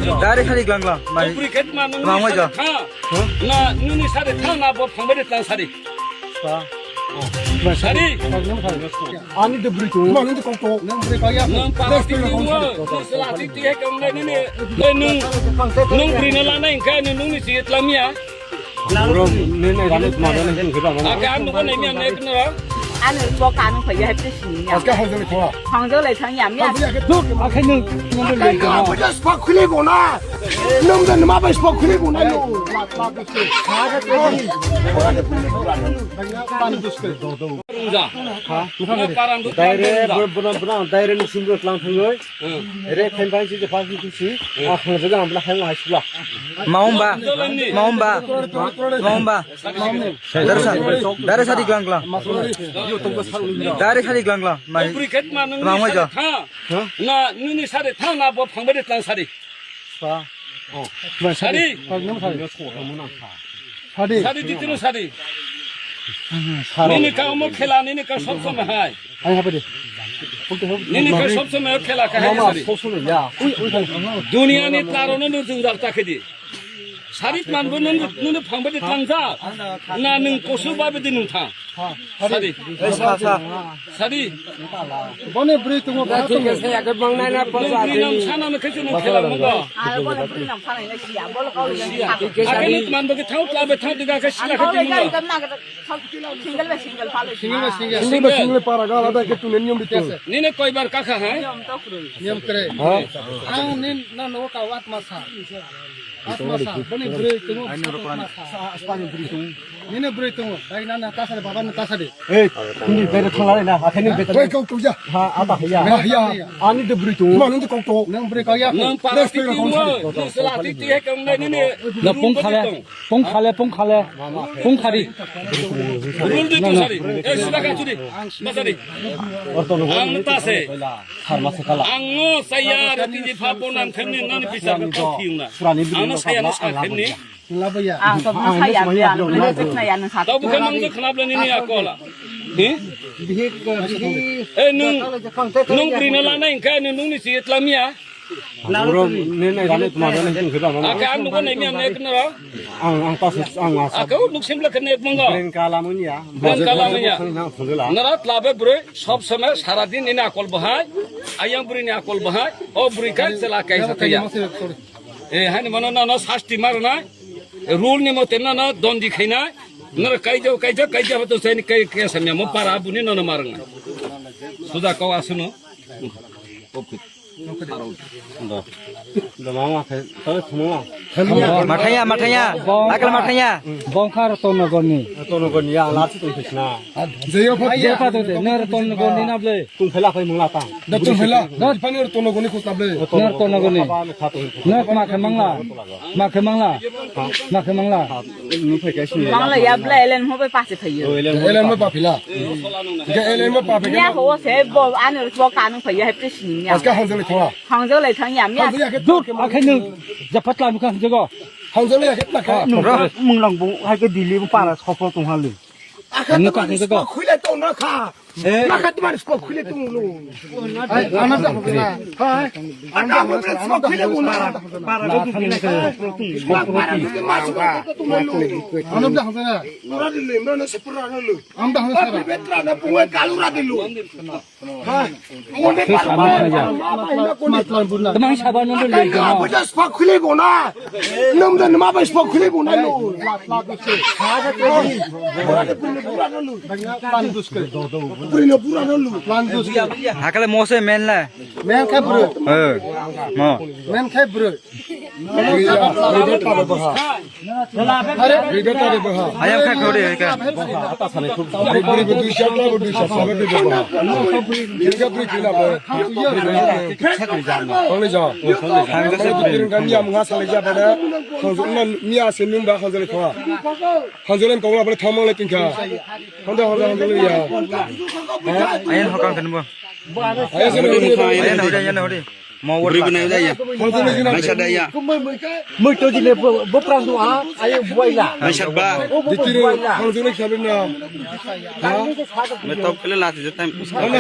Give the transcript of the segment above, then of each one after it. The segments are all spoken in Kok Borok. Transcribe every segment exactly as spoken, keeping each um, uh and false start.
Dari sari glang glang. Mai. Bwrwi khe ma nungni Mang wai sari ja. Tha. Na nungni sari tha na bo phangbai de tang sari. Sari. Ani de bwrwi tu. Ma nungni kok to. Nang bwrwi kaya. Nang pa ti ni wo. Sala ti ti he kam nai ni. Nung nung bwrwi na la nai kha ni nungni si tlamia. Bro, nini rani tuma rani hin khiba mama. Ake ang nuko nai mi ang nek nara. Ano bo kanu phai ya hepte sini ya. Aska hanjali thoa. Hanjali thang ya mi. Hanjali ake tu. Akhai nung, nung le. Kaya bo jas pa khule bona. Nung dan ma ba pa khule bona yo. Lak lak se. Kha ga te. Pan dus ke. Rungja. Ha? Parang du. Daire, bro, bro, bro, daire ni singro tlang thangoi. Hmm. Re phen phen si je pas ni si. Hmm. Ah, khang jaga ambla khang ai sula. Maumba. Maumba. Maumba. Dari sa, dari sari glang glang. Dari sari glang glang. Mai. Bwrwi khe ma nungni Maumba sari ja. Tha. Ha? Na nungni sari tha na bo phangbai de tlang sari. Sa. Oh. Sari. Sari. Sari. Sari di tinu sari. Sari. Nini ka omo khela nini ka sob somoi hai. Ai hapa de. Nini ka sob somoi khela ka hai Mama, sari. Sob somoi ya. Ui, ui, ui. Dunia ni taro no nung jung rak ta khedi. Sari man bo nung nung phang bedi tang ja. Na nung kosu ba bedi nung tha. Sadi. Sadi. Boni bwrwi tongo. Thik ase, yak bang nai na. Nung bwrwi nam sana no kaisu nung khela mungo. Aro bole bwrwi nam sana na siya. Bole kau siya. Akhe ni man bagi thau tla be thau diga khe sila khe tongo. Single by single palo. Single by single. Single by single para ga ada ke tune niyom dite. Nini koi bar kakha hai? Niyom to kru. Niyom kre. Ang nin na no ka wat masa. Atma sa, boni bwrwi tongo, atma sa. Sa, sa, boni bwrwi tongo. Nini bwrwi tongo, dai nana tasade, baba nana tasade. Ei, nini bere thalai na, akhani bere. Wei, kau tuja. Ha, ata haya. Ba haya. Ani de bwrwi tongo. Ma nung de kau to. Nang bwrwi kau ya. Nang para titi mo, nang sala titi he kang nai nini. Na pung khale, pung khale, pung khale, pung khari. Rul de tu sari. Eh, sida ka tu de. Masari. Ang tase. Ang no saya rati di phapo nang khenni nani bisar no kau thiyung na. Ang no saya no sa khenni. Labaya. Ang sok no saya bia, ang no jek na ya no sa. Tau bukan mang jek khnap le nini akola. Hi? Bihik, bihik. Eh, nung, nung bwrwi no lanai hingkhe nung nungni si tlamia. Bro, nini rani tuma rani hin khiba mama. Ake ang nuko nai mi ang nek nara. Ang, ang pas, ang as. Ake nuk simple kene ek mangga. Brain kala munya. Brain kala munya. Nara tlabe bwrwi sob somoi sara din nini akol bahai. Ayang bwrwi ni akol bahai. O bwrwi kai sela kai sataya. Eh, hani mano na na sasti marna. Rule ni mote na na dondi khaina. Nara kai jo, kai jo, kai jo to sai ni kai kai samya mo para buni na na marna. Suda kau asuno. Do. Do mama khe, tole thumo. Mathaya, mathaya. Akla mathaya. Bongkar tonogoni. Tonogoni ya, la tu tu na. Jeyo phat. Jeyo phat de, ner tonogoni na ble. Tung phela phai mungla ta. Da tung phela. Da phani tonogoni khus na ble. Ner tonogoni. Ner ma khe mangla. Ma khe mangla. Ma khe mangla. Nung phai kai sini. Mangla ya ble elen mo bai pa se phayo. Elen mo pa phila. Ga elen mo pa phila. Ya ho se bo anu bo kanu phai ya hepte sini ya. Aska hanjali thoa. Hangjak lai thang ya, miya. Hangjak ya khe. Dur, akhai nung japhat la nukha hangjak go. Hangjak lai ya khe ta kha. Nung mung lang bung hai khe Delhi bung para sopho tong hali. Akha nung tamani ka khe spo khule tong na kha. Eh. Na kha tamani spo khule tong lo. Ai, ana da. Hai. Ana mo spo khule tong na. Para do tu na kha. Na para do ma spo tong lo. Ana da hangjak. Nora de le, nora se pura lo. Am da hangjak. Betra na pungwe kalu ra de lo. Tamang saba no le. Spak khule bona. Nam dan ma bai spak khule bona lo. Pura no pura no lo. Hakale mose men la. Men khe bro. Eh. Mo. Men khe bro. Ayam kha khode hai ka. Buri buri dui sha, buri dui sha, sabe buri buri. Buri buri kila buri. Kali ja. Buri kani am nga sale ja bana. Khonjo na mi ase nung ba khonjo le kha. Khonjo le kongla bana thamang le tingkha. Khonjo khonjo khonjo le ya. Ayan hokang kan bo. Ayan hode, ayan hode. Mo wor bwrwi bwnai da ya. Naisa da ya. Mui to dile bo prang do ha, ayo buaila. Naisa ba. O bo buaila. Ditiro hangzwk ni khlabi na. Ha? Me tok kele lati je time.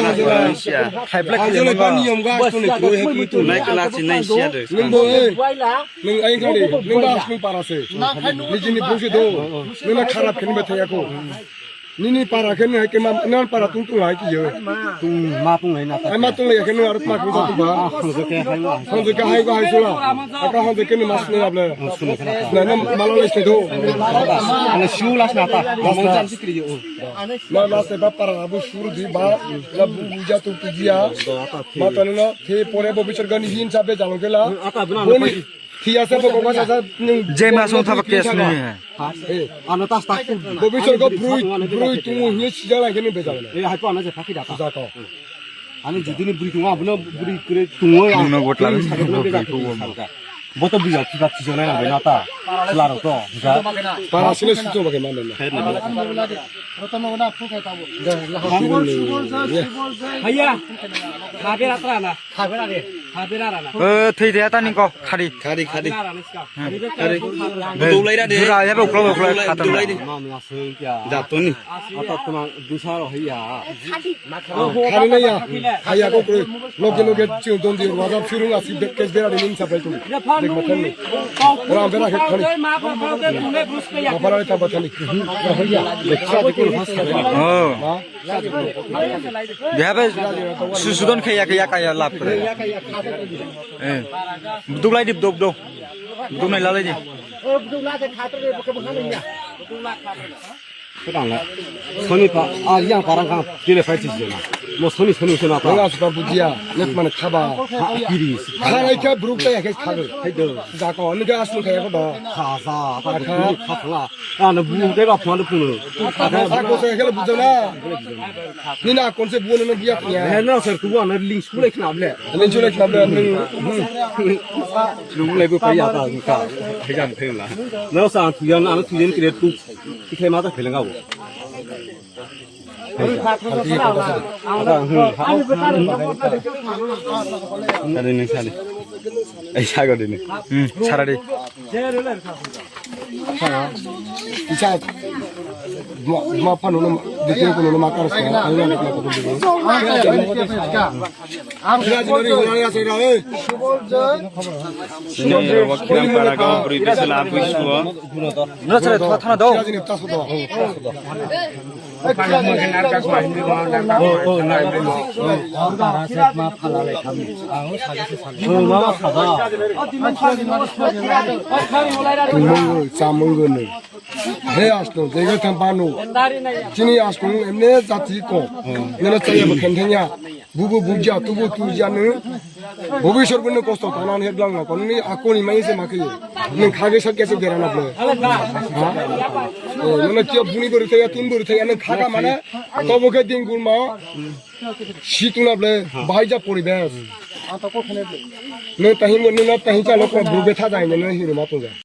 Naisa. Khai black kele ba niyom ga to ni koi he tu. Nai kala chi nai sia de. Nung bo e. Buaila. Nung ai gari. Nung ba nung para se. Nijini bungsi do. Nung na kharap khen ba thaya ko. Nini para khe nung hai khe ma, nang para tung tung hai khe yo. Tung ma tung lai na ta. Ai ma tung lai khe nung arok ma kung sa tung ba. Ah, hang je khe hai ma. Hang je khe hai go hai sula. Aka hang je khe nung mas nung able. Sula khe na ta. Na, na, malo lai se do. Ana shu las na ta. Las na. Mong jan sikri yo. Na, las se ba para abu shuru di ba. Na bu, bu ja tu tu jia. Ma ta nung na, the pore bo bichar gani hin sa be jalo khe la. Ata buna na. Boni. Thiyase bo kokma sasa nung. Jemla song thaba case nung he. Eh. Ano tas tas tu. Bo bisor ko brui, brui tungu hiye sijala kene bejala. Eh, hai pa ano je phaki data. Jako. Ani jidini brui tungu abono brui kre tungu. Nung no gotla. Boto brui ati ba sijala na bena ta. Laro to. Para sile suto bage mano. Haya. Habera trana. Habera de. Habera rana. Eh, thwi de ta ning ko, khari. Khari, khari. Habera rana ska. Khari. Dulai ra de. Dura ya be uklo uklo khatan. Dulai de. Jatoni. Ata tuma dusaro haya. Khari na ya. Haya ko kre. Loge loge chiu don di wajab sirung asi de kes bera de nin sabai tu. Dek matan ni. Ram bera ke khari. Ma pa pa ke tune brus pe ya. Apara ta batani. Oh. Ha? Beha bai su-, sudon khe ya, khe ya, kaya lap kre. Eh. Duklai di, duk, duk. Duknai lalai di. Kadang la. Soni pa, ah, yang parang kang, kile pai tis jena. Mo soni, soni, sona pa. Wala suka bujia, net mana khaba. Ha, kiris. Khalai khe bruk ta ya khe khabe. Hai do. Jako, ani ga asu khe ko ba. Kha, sa, ta, kha, kha, kha. Ano bu de ba phone phone. Ako sa kele bujana. Nina konse bu no biya kiya. He no sir, tu ano link sule khna ble. Link sule khna ble. Lu le bu pa ya ta ka. He jam the la. No sa tu yan ano tu yan kire tu. Ikhe ma ta phelenga bo. Sari ni sari. Ai sago de ni. Hmm, sara de. Isa, ma, ma pano no, de tiempo no ma carsa, ay na ko ko. Ang sa ko. Sini, wakil para kau beri bisalah apa isu? No sir, thana do. Tumung chamung gunu. He asno, jega thang panu. Chini asno emne jati ko. Nana chaya bo khen thanya. Bubu bujia, tubu tujia nu. Bubu sor bunu kosto thanan he blang na. Konni akoni mai se makhe. Nung khage sak kese dera na ble. Ha? Eh, nana kya buni bori thaya, tun bori thaya, nung khaga mana. Tobo ke din gulma. Situna ble, bahai ja poribesh. Nung tahi mo, nung tahi chalo ko bube tha jai, nung hiri ma tunga.